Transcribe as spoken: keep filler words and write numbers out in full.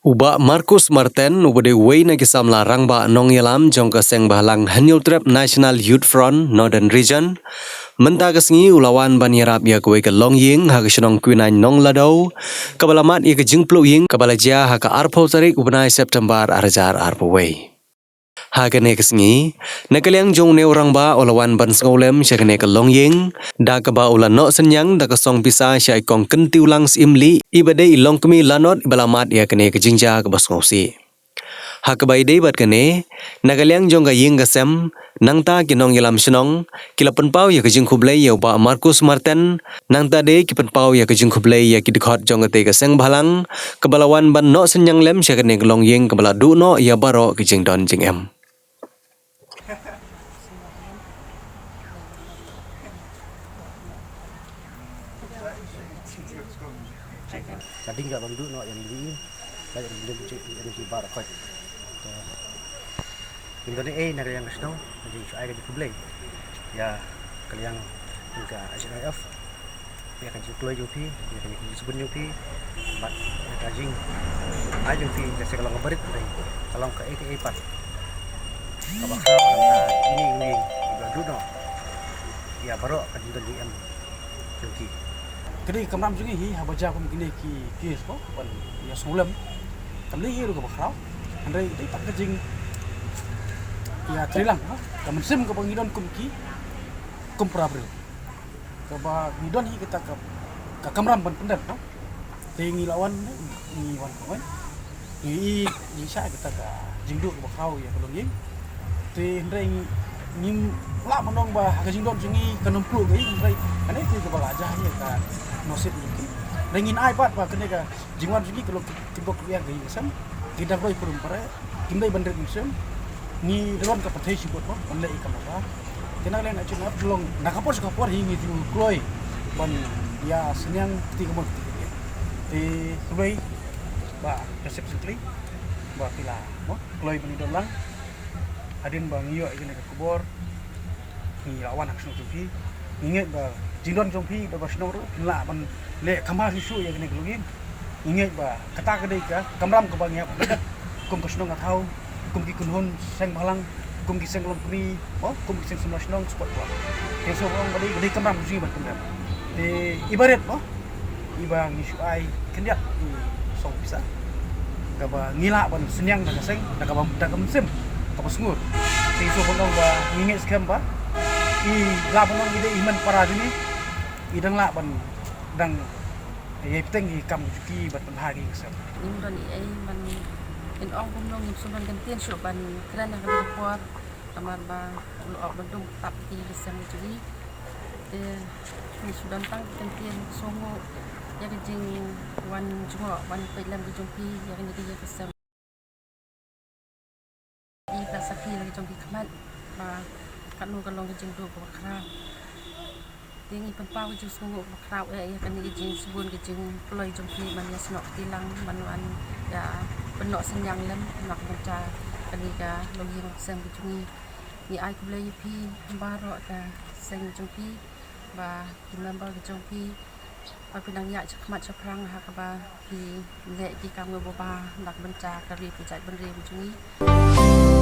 U Bah Marcus Marten, uba dei uwei na ki samla rangbah nongïalam jong ka seng bhalang Hynñiewtrep National Youth Front Northern Region, mynta ka sngi u la wan ban ïarap ïa kawei ka longïing ha ka shnong Kwinain Nongladaw, kaba la mad ïa ka jingpluh ïing kaba la jia ha ka arphew tarik u bnai September ar hajar arphew wei. Ha kane ka sngi, na ka liang jong une u rangbah u la wan ban sngewlem sha kane ka longïing, da kaba u la noh synñiang da ka song pisa sha i Kong Kyntiewlang Syiemlieh, iba dei i longkmie lanot iba la mad ïa kane ka jingjia kaba sngewsih. Ha kaba ïadei bad kane, na ka liang jong ka ïing ka sem, nangta ki nongïalam shnong ki la pynpaw ïa ka jingkhublei ïa u Bah Marcus Marten, nangta de ki pynpaw ïa ka jingkhublei ïa ki dkhot jong katei ka seng bhalang kaba la wan ban noh synñiang lem sha kane ka longïing kaba la duh noh ïa baroh ki jingdon jingem. Ka ding ka bang duh noh ïa lynti, ka ïa lynti ïa lynti bar khot. To. Kin don ei na ka liang ka shnong, ka jingshu ai ka jingkhublei ïa ka liang ka H N I F, ïa ka jingkloi jong phi, ïa ka jingsbun jong phi, bad ïa ka jing ai jong phi, ka se ka long ka barit, ka long ka ei ka ei pat. Kaba khraw ka ini ini ba duh noh ïa baroh ka jingdon jingem jong ki. Kane ka kamram jong ngi hi haba jia kum kine ki case ko ban ïa sngewlem. Ka lei hi ruh kaba khraw. Hynrei dei pat ka jing ïa treilang ha ka mynsiem kaba ngi don kum ki kum para briew. Kaba ngi don hi kata ka, ka kamram ban pyndep ha. Te ngi la wan, ngi wan ka wan. Ngi i, ngi shah kata ka jingduh kaba khraw ïa ka longïing. Te hynrei ngi, ngim lah ban ong ba ha ka jingdon jong ngi kan ym pluh ka ïing, hynrei kane te kaba la jah ïa ka nusip jong ki. Hynrei ngin ai pat ba kane ka jingwan jong ki ka long ki bok ïa ka ïing ka sem. Ki dang roi pyrshah para, kim dei ban rit mynsiem. Ngi don ka pyrthei shibun ba ban leh ïa ka maba. Te na ka liang H N I F ka long na ka por sha ka por hi ngi ju kloi ban ïa synñiang kti kamon kti kamon. Te khublei Bah Joseph Syngkli ba phi la mo kloi ban ïadon lang. Hadien ba ngi ïoh ïa kane ka khubor ngi la wan ha ka shnong jong phi. Ngi ngeit ba jingdon jong phi bad ba shnong ruh phin lah ban leh kham bha shuh shuh ïa kane ka longïing. Ngi ngeit ba kata ka dei ka kamram kaba ngi hap ban leh kum ka shnong ka thaw, kum ki kynhun seng bhalang, kum ki seng longkmie, mo, kum ki seng samla shnong sport club. Te sngewbha ba dei, dei kamram jong ngi ban pyndep. Te ibarat mo, iba ngi shu ai khyndiat i song pisa kaba ngi lah ban synñiang da ka seng, da kaba, da ka mynsiem kaba sngur. Te sngewbha ba ngi ngeit skhem ba i lah ban ong i dei i hynmen para jong ngi, i dang lah ban dang ïa bteng ïa ki kam jong ki bad pynbha ïa ki ïing ki sem. Ngim don ei ei ban ong kumno, ngim sngewdon kyntien shuh ban kren ha kane ka por. Namar ba u la ong ba dum tap ki ïing ki sem jong ngi. Te ngi shu don tang ki kyntien sngewnguh ïa ka jingwan jngoh wan peit lem ka jong phi ïa kane ka ïing ka sem. I ka sakhi la ki jong ki khmat ba katno ka long ka jingduh kaba khraw. Te ngi pynpaw ka jingsngewnguh kaba khraw eh ïa kane ka jingsbun ka jingkloi jong phi ban ïa snoh kti lang ban wan ïa pynnoh synñiang lem na ka bynta kane ka longïing longsem ka jong ngi. Ngi ai khublei ïa phi baroh ka seng jong phi ba ki member ka jong phi. Ba phi nang ïaid shakhmat shaphrang ha kaba phi leh ki kam kiba bha na ka bynta ka ri ka jaitbynriew jong ngi.